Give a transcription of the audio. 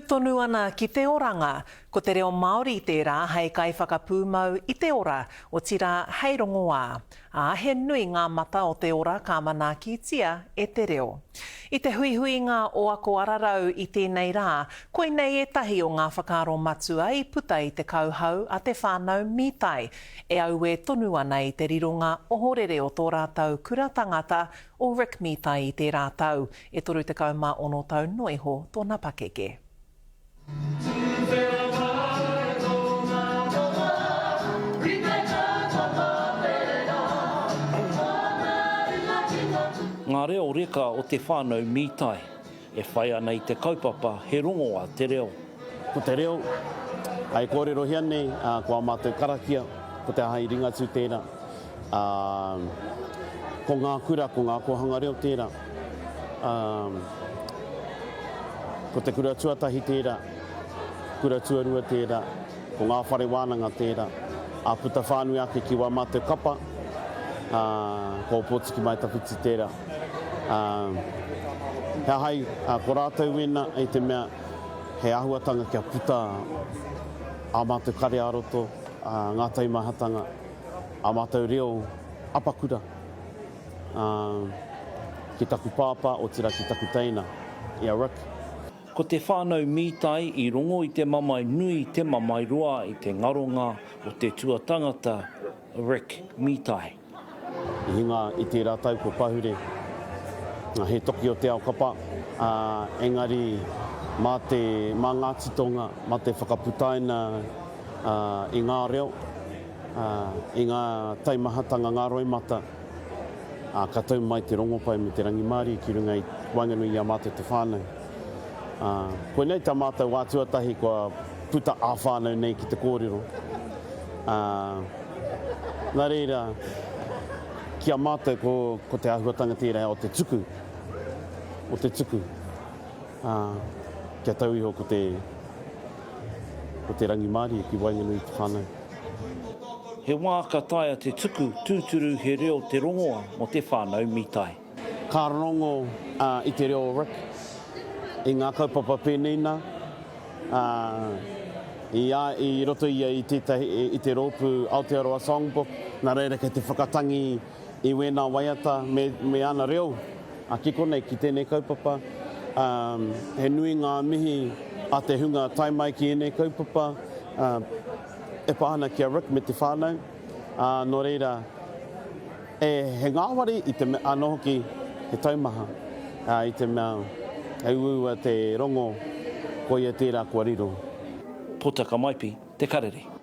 tonu ana ki te oranga. Ko te reo Māori tērā hei kaiwhakapūmau i te ora, otirā hei rongoā. Ā, he nui ngā mata o te ora ka manaakitia e te reo. I te huihuinga o Ako Ararau i tēnei rā, koinei ētahi o ngā whakaaro matua i puta i te kauhau a te whānau Mītai, e auē tonu ana i te rironga ohorere o tō rātou kura tangata, o Rick Mītai i tērā tau, e 36 tau noa iho tōna pakeke. Ngā reo reka o te whānau Mītai, e whai ana i te kaupapa He rongoa te reo. Ko te reo, e kōrerohia nei, ko ā mātou karakia, ko te aha i Ringatū tērā. Ā, ko ngā kura, ko ngā kōhanga reo tērā. Ā, ko te kura tuatahi tērā, kura tuarua tērā, ko ngā whare wānanga tērā. Ā, puta whānui ake ki wā mātou kapa, ā, ko Ōpōtiki Mai Tawhiti tērā. Ā, he aha ai, ā, ko rātou wēnā i te mea he āhuatanga kia puta ā mātou kare ā-roto, ā, ngā taumahatanga. Ā mātou reo apakura, ā, ki taku pāpā, otirā ki taku teina, i a Rick. Ko te whānau Mītai i rongo i te mamae nui, te mamae roa i te ngaronga o te tuatangata, Rick Mītai. I hinga i tērā tau kua pahure, he toki o te ao kapa, ā, engari mā te, mā ngā titonga, mā te whakaputaina i ngā reo, ā, i ngā taimahatanga, ngā roimata, ā, ka tau mai te rongopai me te rangimārie ki runga i waenganui i a mātou te whānau. Ā, koinei tā mātou wā tuatahi kua puta ā-whānau nei ki te kōrero. Ā, nā reira, ki a mātou ko, ko te āhuatanga tērā o te tuku, o te tuku, ā, kia tau iho ko te, ko te rangimārie ki waenganui i te whānau. He wā ka taea te tuku tūturu he reo te rongoa mō te whānau mītai. Ka rongo i te reo o Rick i ngā kaupapa pēnei nā, ā, i a, i roto ia i tētahi, i te rōpū Aotearoa Songbook, nā reira kei te whakatangi i wēnā waiata me, me ana reo, ā, ki konei, ki tēnei kaupapa. Ā, he nui ngā mihi a te hunga tae mai ki ēnei kaupapa, ā, e pā ana ki a Rick me te whānau, ā, nō reira, e, he ngāwari i te mea, anō hoki, he taumaha, ā, i te mea, he uaua te rongo, koia tērā kua riro. Potaka Maipi, Te Karere.